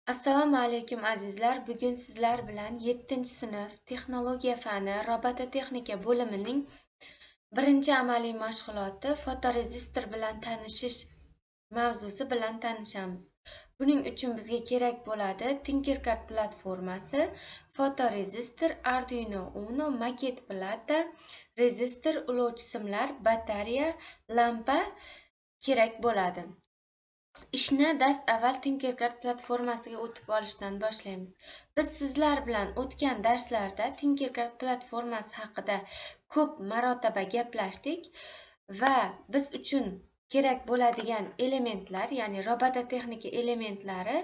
Assalomu alaykum azizlar. Bugun sizlar bilan 7-sinf texnologiya fani robototexnika bo'limining birinchi amaliy mashg'uloti fotorezistor bilan tanishish mavzusi bilan tanishamiz. Buning uchun bizga kerak bo'ladi Tinkercad platformasi, fotorezistor, Arduino Uno, maket plata, rezistor, ulovchi simlar, batareya, lampa kerak bo'ladi. Ishni dast avval Tinkercad platformasiga o'tib olishdan boshlaymiz. Biz sizlar bilan o'tgan darslarda Tinkercad platformasi haqida ko'p marotaba gaplashdik va biz uchun kerak bo'ladigan elementlar, ya'ni robototexnika elementlari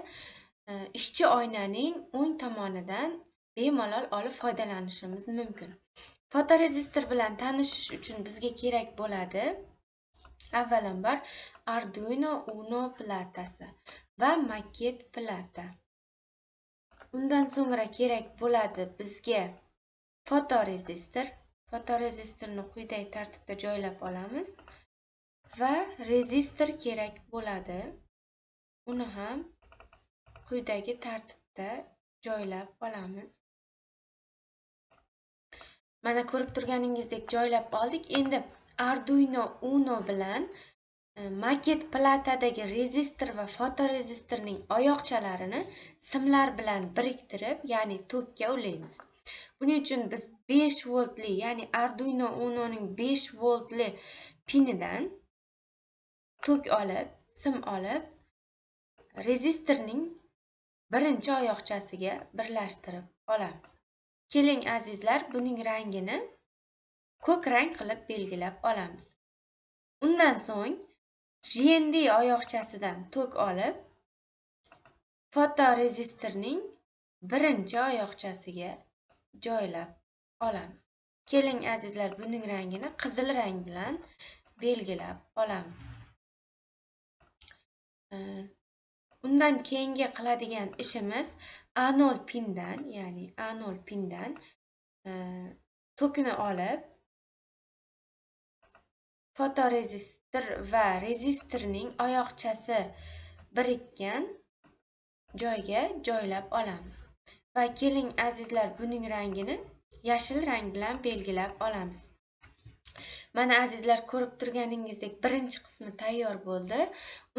ishchi oynaning o'ng tomonidan bemalol olib foydalanishimiz mumkin. Fotorezistor bilan tanishish uchun bizga kerak bo'ladi avvalambor Arduino Uno platasi va maket plata. Undan so'ngra kerak bo'ladi bizga fotorezistor. Fotorezistorni quyidagi tartibda joylab olamiz va rezistor kerak bo'ladi. Uni ham quyidagi tartibda joylab olamiz. Mana ko'rib turganingizdek joylab oldik. Endi Arduino Uno bilan maket platadagi rezistor va fotorezistorning oyoqchalarini simlar bilan biriktirib, ya'ni tokka ulaymiz. Buning uchun biz 5 voltli, ya'ni Arduino Uno'ning 5 voltli pinidan tok olib, sim olib, rezistorning birinchi oyoqchasiga birlashtirib olamiz. Keling azizlar, buning rangini ko'k rang qilib belgilab olamiz. Undan so'ng GND oyoqchasidan tok olib, fotorezistorning birinchi oyoqchasiga joylab olamiz. Keling azizlar, buning rangini qizil rang bilan belgilab olamiz. Undan keyingi qiladigan ishimiz A0 pindan, ya'ni A0 pindan tokni olib, fotorezistor va rezistorning oyoqchasi birikkan joyga joylab olamiz. Va keling azizlar, buning rangini yashil rang bilan belgilab olamiz. Mana azizlar, ko'rib turganingizdek birinchi qismi tayyor bo'ldi.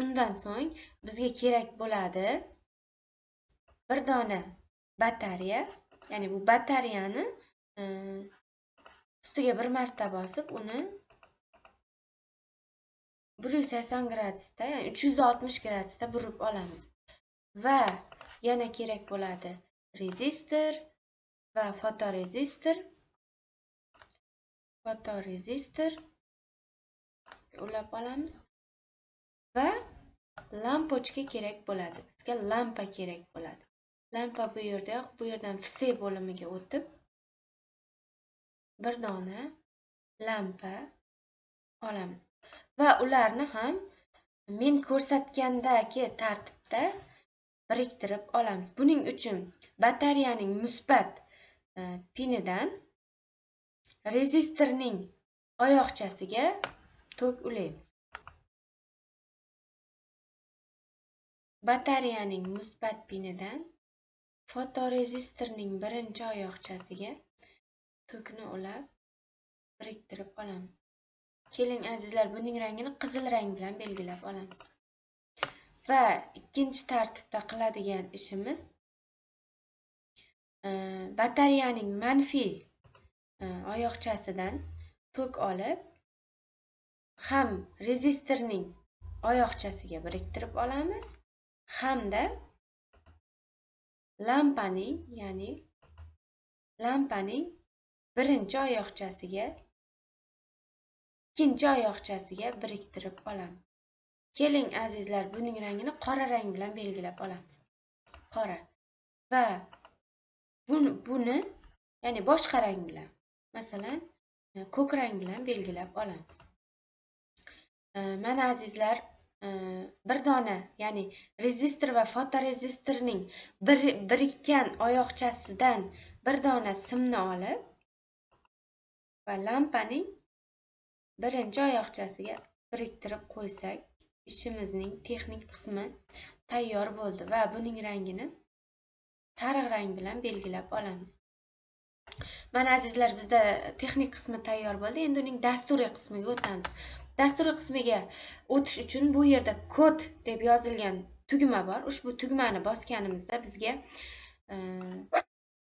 Undan so'ng bizga kerak bo'ladi bir dona batareya, ya'ni bu batareyani ustiga bir marta bosib, uni 180 gradusda, ya'ni 360 gradusda burib olamiz. Va yana kerak bo'ladi rezistor va fotorezistor. Fotorezistor ulab olamiz va lampochka kerak bo'ladi. Bizga lampa kerak bo'ladi. Lampa bu yerda yo'q, bu yerdan FC bo'limiga o'tib bir dona lampa olamiz. Va ularni ham men ko'rsatgandagi tartibda biriktirib olamiz. Buning uchun batareyaning musbat pinidan rezistorning oyoqchasiga tok ulaymiz. Batareyaning musbat pinidan fotorezistorning birinchi oyoqchasiga tokni ulab biriktirib olamiz. Keling azizlar, buning rangini qizil rang bilan belgilab olamiz. Va ikkinchi tartibda qiladigan ishimiz batareyaning manfiy oyoqchasidan tok olib, ham rezistorning oyoqchasiga biriktirib olamiz, hamda lampaning, ya'ni lampaning birinchi oyoqchasiga, ikkinchi oyoqchasiga biriktirib olamiz. Keling azizlar, buning rangini qora rang bilan belgilab olamiz. Qora. Va buni, ya'ni boshqa rang bilan, masalan, ko'k rang bilan belgilab olamiz. Mana azizlar, bir dona, ya'ni rezistor va fotorezistorning birikkan oyoqchasidan bir dona simni olib va lampaning birinchi oyoqchasiga biriktirib qo'ysak, ishimizning texnik qismi tayyor bo'ldi va buning rangini sariq rang bilan belgilab olamiz. Mana azizlar, bizda texnik qismi tayyor bo'ldi. Endi uning dasturiy qismiga o'tamiz. Dasturiy qismiga o'tish uchun bu yerda kod deb yozilgan tugma bor. Ushbu tugmani bosganimizda bizga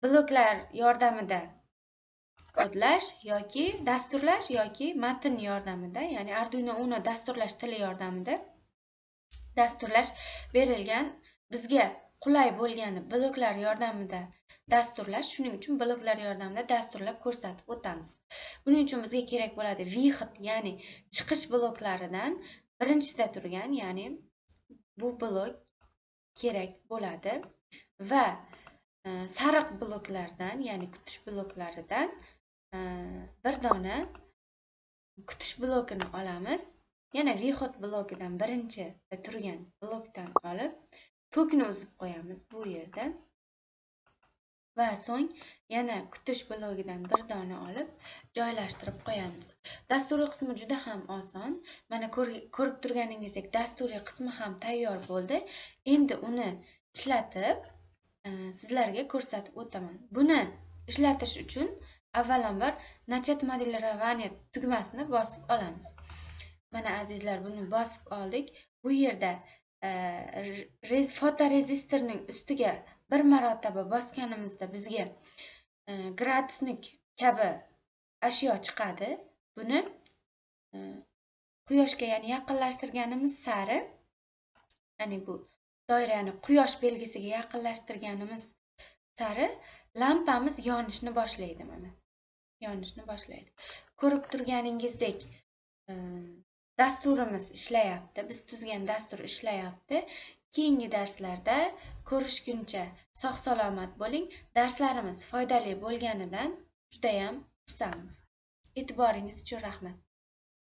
bloklar yordamida kodlash yoki dasturlash yoki matn yordamida, ya'ni Arduino Uno dasturlash tili yordamida dasturlash berilgan. Bizga qulay bo'lgani bloklar yordamida dasturlash, shuning uchun bloklar yordamida dasturlab ko'rsatib o'tamiz. Buning uchun bizga kerak bo'ladi выход, ya'ni chiqish bloklaridan birinchida turgan, ya'ni bu blok kerak bo'ladi va sariq bloklardan, ya'ni kutish bloklaridan bir dona kutish blokini olamiz. Yana выход blokidan birinchida turgan blokdan olib tokni uzib qo'yamiz bu yerda. Va so'ng yana kutish blokidan bir dona olib joylashtirib qo'yamiz. Dasturiy qismi juda ham oson. Mana ko'rib turganingizdek dasturiy qismi ham tayyor bo'ldi. Endi uni ishlatib sizlarga ko'rsatib o'taman. Buni ishlatish uchun avvalambor "Начать моделирование" tugmasini bosib olamiz. Mana azizlar, buni bosib oldik. Bu yerda fotorezistorning ustiga bir marotaba bosganimizda bizga градусник kabi ashyo chiqadi. Buni quyoshga, ya'ni yaqinlashtirganimiz sari, ya'ni bu doirani quyosh belgisiga yaqinlashtirganimiz sari lampamiz yonishni boshlaydi mana. Yonishni boshlaydi. Ko'rib turganingizdek, dasturimiz ishlayapti. Biz tuzgan dastur ishlayapti. Keyingi darslarda ko'rishguncha sog' salomat bo'ling. Darslarimiz foydali bo'lganidan judayam xursandmiz. E'tiboringiz uchun rahmat.